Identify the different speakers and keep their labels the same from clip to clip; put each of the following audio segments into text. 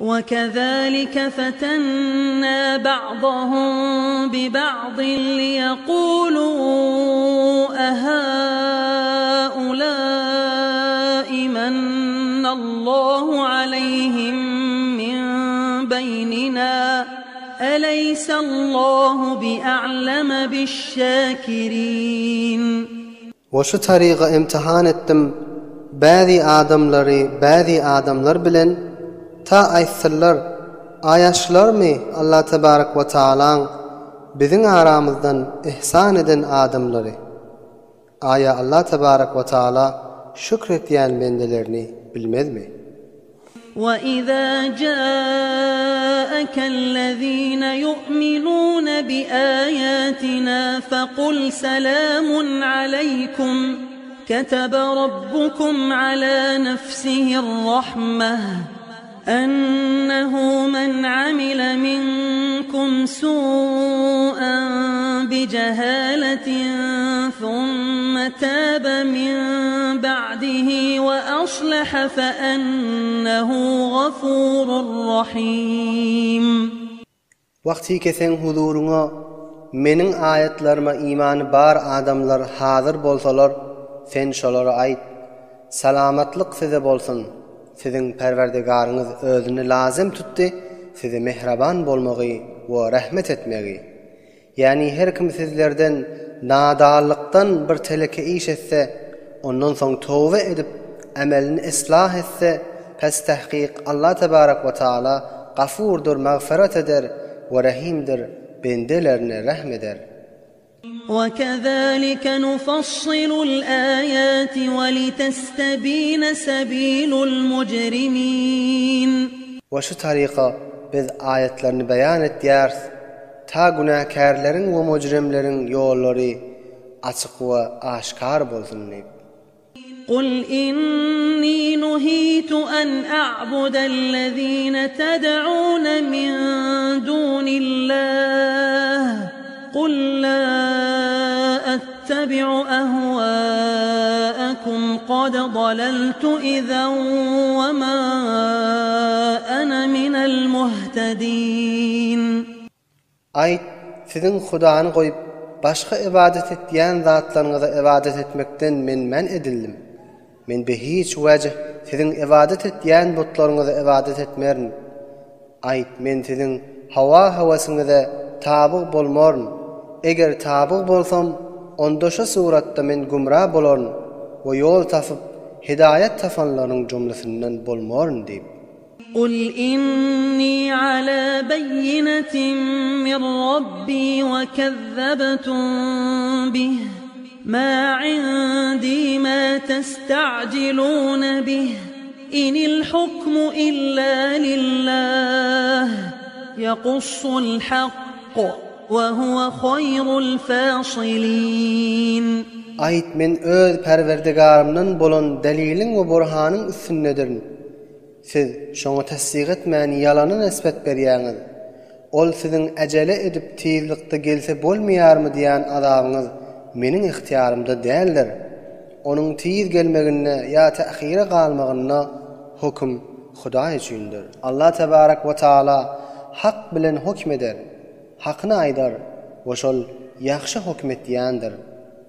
Speaker 1: وَكَذَٰلِكَ فَتَنَّا بَعْضَهُم بِبَعْضٍ لِّيَقُولُوا أَهَٰؤُلَاءِ مَنَّ اللَّهُ عَلَيْهِم مِّن بَيْنِنَا ۗ أَلَيْسَ اللَّهُ بِأَعْلَمَ بِالشَّاكِرِينَ.
Speaker 2: We şu taryga imtihan etdim bäzi adamlary bäzi adamlar bilen, ta aýtsynlar, Aýa şularmy Allah tebarek we taalaň biziň aramyzdan ihsan eden adamlary? Aýa Allah tebarek we taala şükr etýän bendelerini bilmezmi?
Speaker 1: وَإِذَا جَاءَكَ الَّذِينَ يُؤْمِنُونَ بِآيَاتِنَا فَقُلْ سَلَامٌ عَلَيْكُمْ كَتَبَ رَبُّكُمْ عَلَى نَفْسِهِ الرَّحْمَةَ أَنَّهُ مَنْ عَمِلَ مِنكُمْ سُوءًا بِجَهَالَةٍ ثُمَّ تَابَ مِن بَعْدِهِ وَأَصْلَحَ فَأَنَّهُ غَفُورٌ رَّحِيمٌ.
Speaker 2: Wagtyky seň huzuryňa Meniň aýatlaryma imany bar adamlar hazyr bolsalar, sen şolara aýt, Salamatlyk size bolsun! Siziň Perwerdigaryňyz özüne lazym tutdy size mähriban bolmagy we rehmet etmegi. Ýagny her kim sizlerden nadanlykdan bir teleke iş etse, ondan soň toba edip, amelini yslah etse, pes tahkyk Allah tebarek we taala Gafurdyr magfyrat eder we Rahimdir bendelerine rehm eder.
Speaker 1: وَكَذَٰلِكَ نُفَصِّلُ الْآيَاتِ وَلِتَسْتَبِينَ سَبِيلُ الْمُجْرِمِينَ.
Speaker 2: We şu taryka biz aýatlaryny beýan etýäris, ta günäkärleriň we mujrimleriň ýollary açyk we aşkar bolsun diýip.
Speaker 1: Kul inni nuhitu an a'budellezine ted'une min dunillah kul la ettebi'u ehwâekum kad dalaltu izen ve ma ene minel muhtedin.
Speaker 2: Aýt, Siziň Hudany goýup, başga ybadat etýän zatlaryňyza ybadat etmekden men men edildim. Men be hiç wejh siziň ybadat etýän butlaryňyza ybadat etmerin. Aýt, Men siziň hawa-höwesiňize tabyg bolmaryn. Eger tabyg bolsam, onda şo suratda men gümra bolaryn we ýol tapyp, hidaýat tapanlaryň jumlasyndan bolmaryn diýip.
Speaker 1: Kul inni ala beýinetin min Rabbi we kezzebtum bih, ma indi ma testa'jilune bih, inil hukmu illa lillah, ýakussul hakk, we huwe haýrul fasilin.
Speaker 2: Aýt, Men öz Perwerdigarymdan bolan deliliň we burhanyň üstündedirin. Siz şoňa tassyk etmän ýalana nisbet berýäňiz. Ol siziň äjele edip tizlikde gelse bolmaýarmy diýän azabyňyz meniň ygtyýarymda däldir. Onuň tiz gelmeginde ýa tähire galmagynda höküm Hudaý üçindir. Allah tebarek we taala hak bilen höküm eder, hakyny aýdar we şol ýagşy höküm etýändir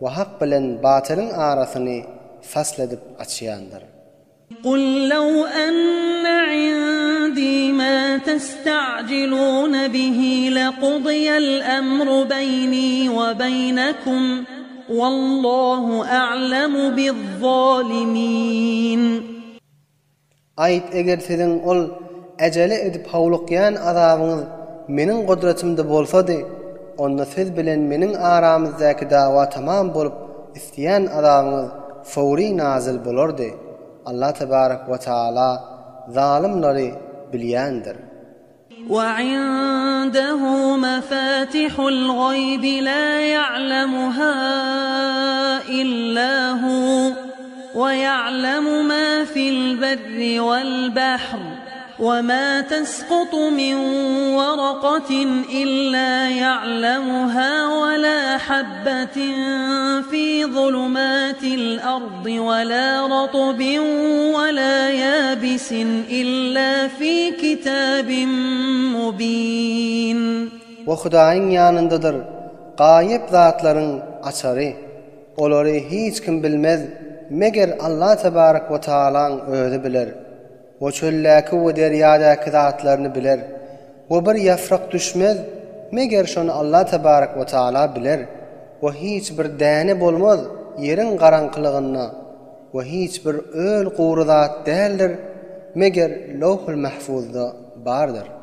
Speaker 2: we hak bilen batylyň arasyny fasl edip açýandyr.
Speaker 1: Kul lew enne indî mâ testa'cilûne bihî lekudiyel emru beynî we beynekum wallâhu a'lemu bizzâlimîn.
Speaker 2: Aýt, eger siziň ol äjele edip howlukýan azabyňyz meniň gudratymda bolsady, onda siz bilen meniň aramyzdaky dawa tamam bolup, isleýän azabyňyz fowry nazyl bolardy. Allah tebarek we taala zalymlary bilýändir.
Speaker 1: وَعِندَهُ مَفَاتِحُ الْغَيْبِ لَا يَعْلَمُهَا إِلَّا هُوَ وَيَعْلَمُ مَا فِي الْبَرِّ وَالْبَحْرِ. وما تسقط من ورقة إلا يعلمها ولا حبة في ظلمات الأرض ولا رطب ولا يابس إلا في كتاب مبين.
Speaker 2: We Hudaýyň ýanyndadyr gaýyp zatlaryň açary. Olary hiç kim bilmez, meger Allah tebarek we taalaň özi biler. We çöldäki we derýadaky zatlaryny biler. We bir ýafrak düşmez, meger şony Allah tebarek we taala biler. We hiç bir däne bolmaz ýeriň garaňkylygynda we hiç bir öl gury zat däldir, meger Lowhul Mahfuzda bardyr.